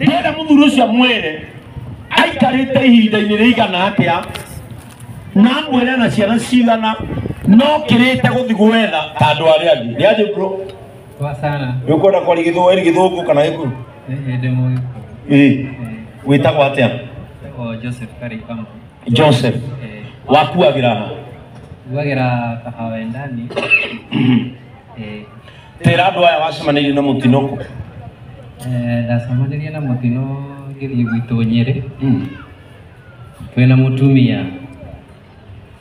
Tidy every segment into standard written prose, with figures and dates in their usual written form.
Ndĩrenda mũthuri ũcio amwĩre aikarĩte ihinda-inĩ rĩigana atĩa na amwĩre na ciana cigana no kĩrĩte gũthiĩ gwetha ta andũ arĩa angĩ. Nĩ bro? Poa sana. Nĩ ũkwenda kwaria Gĩthweri, Gĩthũngũ kana Gĩkũyũ? Ĩĩ ndĩ Mũgĩkũyũ. Ĩĩ. Wĩtagwo atĩa? Njĩtagwo Joseph Karikama. Joseph. Wakuagĩra ha? Nguagĩra Kahawendani. Tĩra andũ aya wacemanĩirie na mũtino kũ? Ndacemanirie na mũtino ngĩthiĩ gwitũ Nyĩrĩ. Twĩna mũtumia.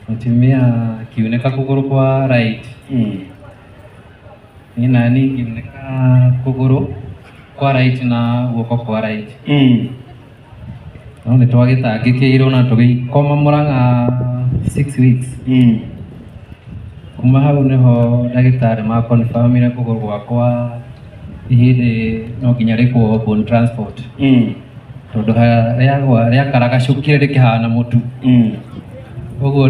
Mũtumia akiunĩka kũgũrũ kwa right. Niĩ nani ngiunĩka kũgũrũ kwa right na guoko kwa right. No nĩ twagĩtangĩkĩirwo na tũgĩkoma Mũrang'a 6 weeks. Kuma hau nĩho ndagĩtarĩ ma confirmire kũgũrũ gwakwa ihĩndĩ no nginya rĩkwo bone transport. Tondũ rĩakaragacũkire rĩkĩhana mũtu. Ũguo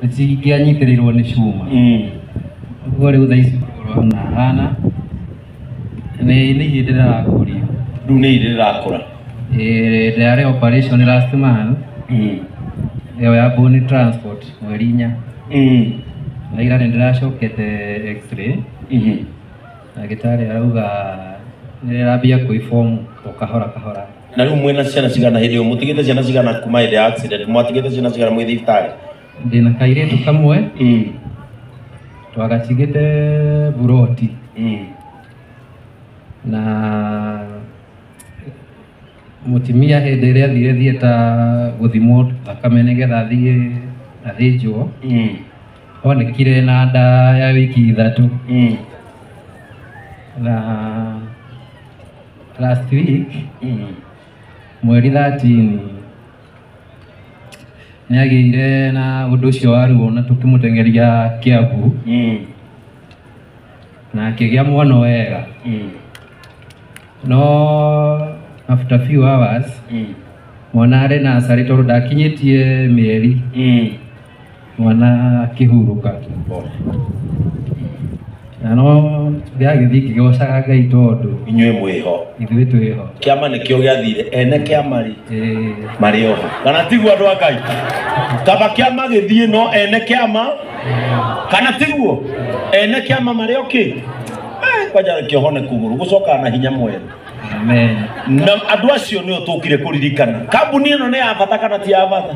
rĩtingĩanyitĩrĩirwo nĩ cuma. Ũguo rĩu thaa ici kũgũrũ na hana nĩ ihĩndĩ rĩrakũrio. Rĩu nĩ ihĩndĩ rĩrakũra. Ndĩrarĩ operation last month. Ĩyo ya bone transport mweri 4. Na ira nĩ ndĩracokete x-ray. Ndagĩtarĩ arauga nĩ rĩrambia kwĩform o kahora kahora. Na rĩu mwĩna ciana cigana hĩndĩ ĩyo? Mũtigĩte ciana cigana kuma hĩndĩ ya accident? Mwatigĩte ciana cigana mwĩ thibitarĩ? Ndĩna kairĩtu kamwe. Twagatigĩte buroti. Na mũtumia hĩndĩ ĩrĩa athire theatre gũthimwo thakame nĩgetha athiĩ athĩnjwo. Onekire na nda ya wiki 3. Na last week mweri 13 nĩagĩire na ũndũ ũcio wa ruo na tũkĩmũteng'eria Kiambu. Na akĩgĩa mwana wega. No after few hours mwana arĩ nursery tondũ ndakinyĩtie mĩeri. Mwana akĩhurũka. Na no ndĩragĩthiĩ ngĩgocaga Ngai tondũ inyuĩ mwĩho. Ithuĩ twĩho. Kĩama nĩkĩo gĩathire, ene kĩama rĩ marĩ oho. Kana tiguo andũ a Ngai? Kaba kĩama gĩthiĩ no ene kĩama, kana tiguo? Ene kĩama marĩ o kĩ? Kwanja reke ũhone kũgũrũ, gũcokaga na hinya mwerũ. Amen. Na andũ acio nĩo tũkire kũririkana. Kambuni ĩno nĩ ya bata kana ti ya bata?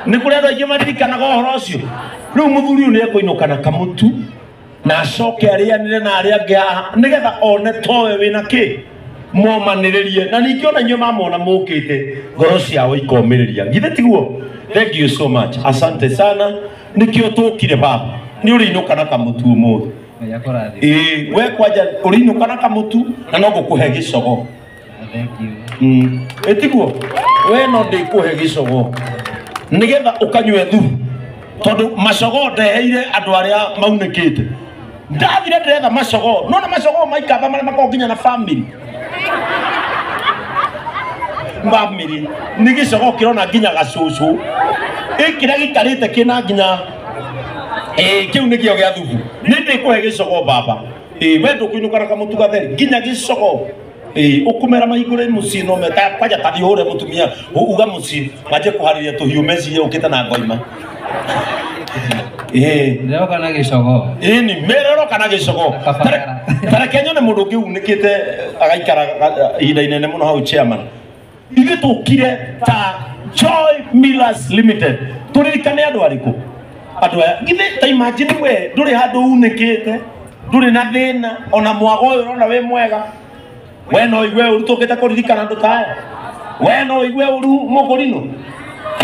Nĩ kũrĩ andũ aingĩ maririkanaga ũhoro ũcio. Rĩu mũthuri ũyũ nĩ ekũinũka na kamũtu na acoke arĩanĩre na arĩa angĩ haha nĩgetha one towe wĩna kĩ momanĩrĩrie. Na ningĩ ona inyuĩ mamona mũkĩte ngoro ciao ikomĩrĩria. Githĩ tiguo? Thank you so much. Asante sana. Nĩkĩo tũkire baba. Nĩ ũrĩinũka na kamũtu ũmũthĩ. Ĩĩ, we kwanja ũrĩinũka na kamũtu na no ngũkũhe gĩcogo. Thank you. Ĩtiguo? We no ndĩkũhe gĩcogo nĩgetha ũkanyue thubu tondũ macogo ndeheire andũ arĩa maunĩkĩte. Ndathire ndĩretha macogo, no na macogo maikamba marĩa makoragwo nginya na family. Family nĩ gĩcogo kĩrona nginya gacũcũ. Ĩ kĩrĩa gĩikarĩte kĩna nginya kĩu nĩkĩo gĩa thubu. Nĩ ndĩkũhe gĩcogo baba. We ndũkũinũka na kamũtu gatheri nginya gĩcogo. Ũkũmera mahingũre mũciĩ no meta kwanja ta thiĩ ũhũre mũtumia uga mũciĩ manjie kũharĩria tũhiũ mecirie ũkĩte na ngoima. Ndĩroka na gĩcogo. Ĩni, mere ũroka na gĩcogo. Ta reke nyone mũndũ ũngĩ unĩkĩte agaikara ihinda inene mũno hau chairman. Ithuĩ tũkire ta Joy Millers Limited. Tũririkane andũ arĩkũ? Andũ aya. Githĩ ta imagine we ndũrĩ handũ unĩkĩte, ndũrĩ na thĩna, ona mwago ũyũ ũrona wĩ mwega. We no ũigue ũru tũkĩte kũririkana andũ ta aya. We no ũigue ũru mũkũrinũ.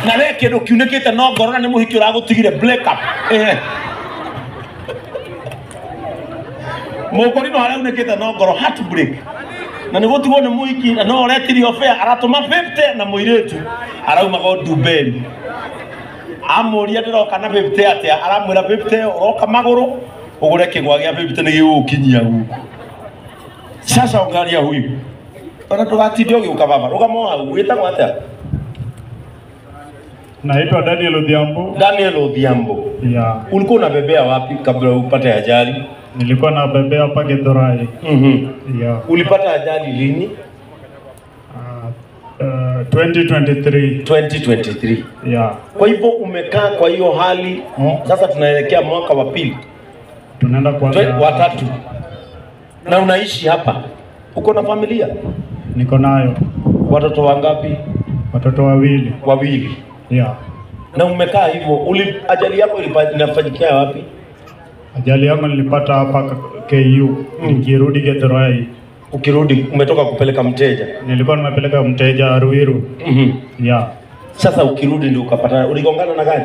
Na we kĩndũ kiunĩkĩte no ngoro na nĩ mũhiki ũragũtigire break up. Mũkũrinũ harĩa unĩkĩte no ngoro heartbreak. Na nĩ gũtigwo nĩ mũhiki na no ũretirio fare aratũma 50 na mũirĩtu araumaga Ndumberi. Amũria ndĩroka na 50 atĩa, aramwĩra 50 ũroka magũrũ ũgũre kĩgwa gĩa 50 nĩ gĩgũgũkinyia gũkũ. Sasa angalia huyu. Ona ndũgatinde ũgĩũka baba, rũgama hau, wĩtagwo atĩa? Naitwa Daniel Odhiambo. Daniel Odhiambo. Yeah. Ulikuwa unabebea wapi kabla upate ajali? Nilikuwa nabebea hapa Githurai. Yeah. Ulipata ajali lini? 2023. 2023. Yeah. Kwa hivyo umekaa kwa hiyo hali, sasa tunaelekea mwaka wa pili. Tunaenda kwa watatu. Na unaishi hapa. Uko na familia? Niko nayo. Watoto wangapi? Watoto wawili. Wawili. Yeah. Na umekaa hivyo, ajali yako inafanyikia wapi? Ajali yangu nilipata hapa KU, nikirudi Githurai. Ukirudi umetoka kupeleka mteja? Nilikuwa nimepeleka mteja Ruiru. Yeah. Sasa ukirudi ndio ukapata, uligongana na gari?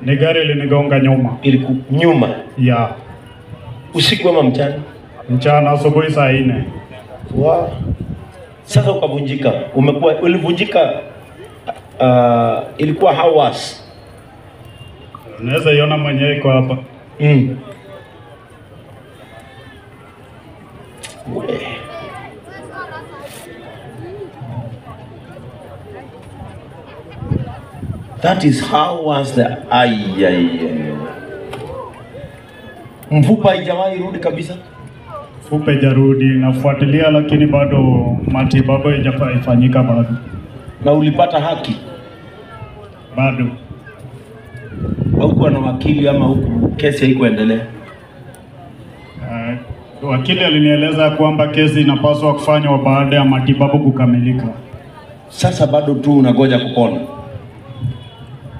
Ni gari ilinigonga nyuma. Iliku nyuma? Yeah. Usiku ama mchana? Mchana, asubuhi saa 4. Wow. Sasa ukavunjika, umekuwa ulivunjika, ilikuwa how was? Unaweza iona mwenyewe iko hapa. That is how was the ai. Mfupa haijawahi rudi kabisa? Mfupa haijarudi, nafuatilia lakini bado matibabu haijafanyika bado. Na ulipata haki? Bado. Haukuwa na wakili ama huku kesi haikuendelea? Wakili alinieleza kwamba kesi inapaswa kufanywa baada ya matibabu kukamilika. Sasa bado tu unangoja kupona.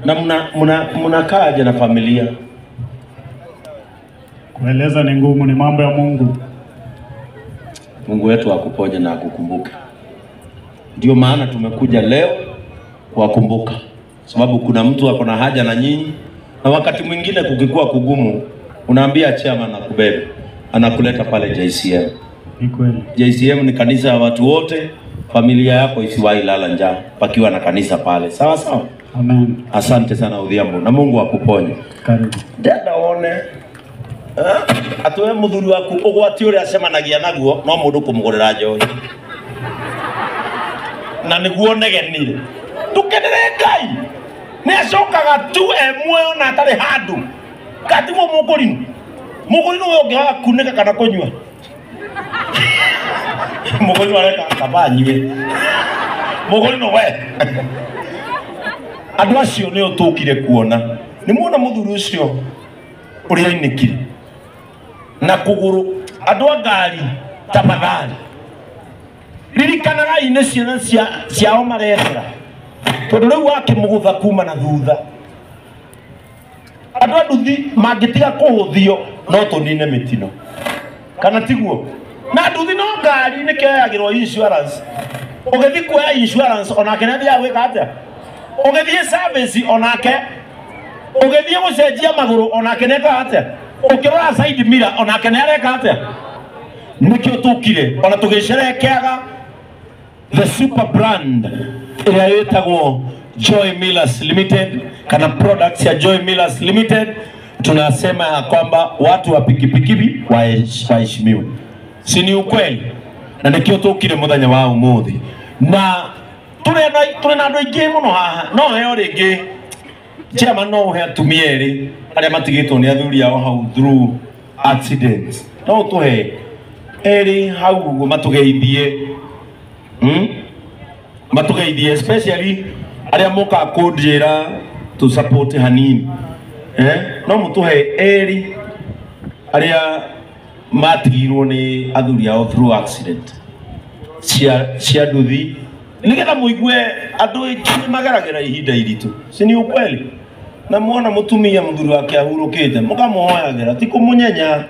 Na mnakaaje na familia? Kueleza ni ngumu, ni mambo ya Mungu. Mungu wetu akuponye na akukumbuke. Ndio maana tumekuja leo kuwakumbuka, sababu kuna mtu ako na haja na nyinyi, na wakati mwingine kukikuwa kugumu, unaambia chairman akubebe, anakuleta pale JCM. Ni kweli. JCM ni kanisa ya watu wote, familia yako isiwahi lala njaa pakiwa na kanisa pale. Sawa sawa? Amen. Asante sana Odhiambo, na Mungu akuponye. Karibu. Dada one. Atuwe muthuri waku ugwati uria acemanagia naguo no mundu kumugurira njohi. Na niguo negenire. Tukenere Ngai. Ni acokaga tu e muoyo na atarĩ handũ. Katigwo mũkũrinũ. Mũkũrinũ we ũngĩaga kunĩka kana kũnyua. Mũkũrinũ areka kaba anyue. Mũkũrinũ we. Andũ acio nĩo tũkire kuona. Nĩ muona mũthuri ũcio ũrĩa ainĩkire na kũgũrũ. Andũ a ngari tafadhali, ririkanagai nĩ ciana ciao maretera, tondũ rĩu wakĩmũgũtha kuma na thutha. Andũ a nduthi mangĩtiga kũhũthio no tũnine mĩtino, kana tiguo? Na nduthi no ngari nĩkĩoyagĩrwo insurance. Ũgĩthiĩ kuoya insurance onake nĩathiaga gwĩka atĩa? Ũgĩthiĩ service onake, ũgĩthiĩ gũcenjia magũrũ onake nĩekaga atĩa? Ũkĩrora side mirror onake nĩareka atĩa? Nĩkĩo tũkire ona tũgĩcerekeaga the super brand ĩrĩa ĩtagwo Joy Millers Limited, kana products ya Joy Millers Limited. Tunasema ya kwamba watu wa pikipiki waheshimiwe, si ni ukweli? Na nĩkĩo tũkire mũthenya wa ũmũthĩ, na tũrĩ na andũ aingĩ mũno haha. No heo rĩngĩ chairman, no ũhe atumia erĩ arĩa matigĩtwo nĩ athuri ao hau through accidents, no ũtũhe erĩ hau ũguo matũgeithie, matũgeithie especially arĩa mokaga kũnjĩra tũ support hanini, no mũtũhe erĩ arĩa matigirwo nĩ athuri ao through accident cia nduthi, nĩgetha mũigue andũ aingĩ nĩ mageragĩra ihinda iritũ, si ni ukweli? Na muona mũtumia mũthuri wake ahurũkĩte mũkamũhoyagĩra, ti kũmũnyenya.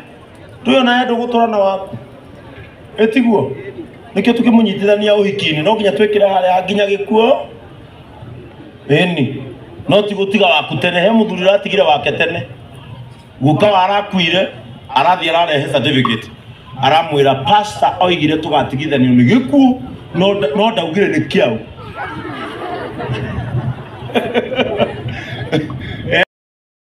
Ndũĩ ona we ndũgũtũra na waku, ĩtiguo? Nĩkĩo tũkĩmũnyitithania ũhiki-inĩ no nginya twĩkĩre harĩa nginya gĩkuo, ĩni, no ti gũtiga waku tene. He mũthuri ũratigire wake tene, guka wa arakuire, arathiĩ ararehe certificate, aramwĩra pastor oigire tũgatigithanio nĩ gĩkuũ, no ndaugire nĩ kĩaũ.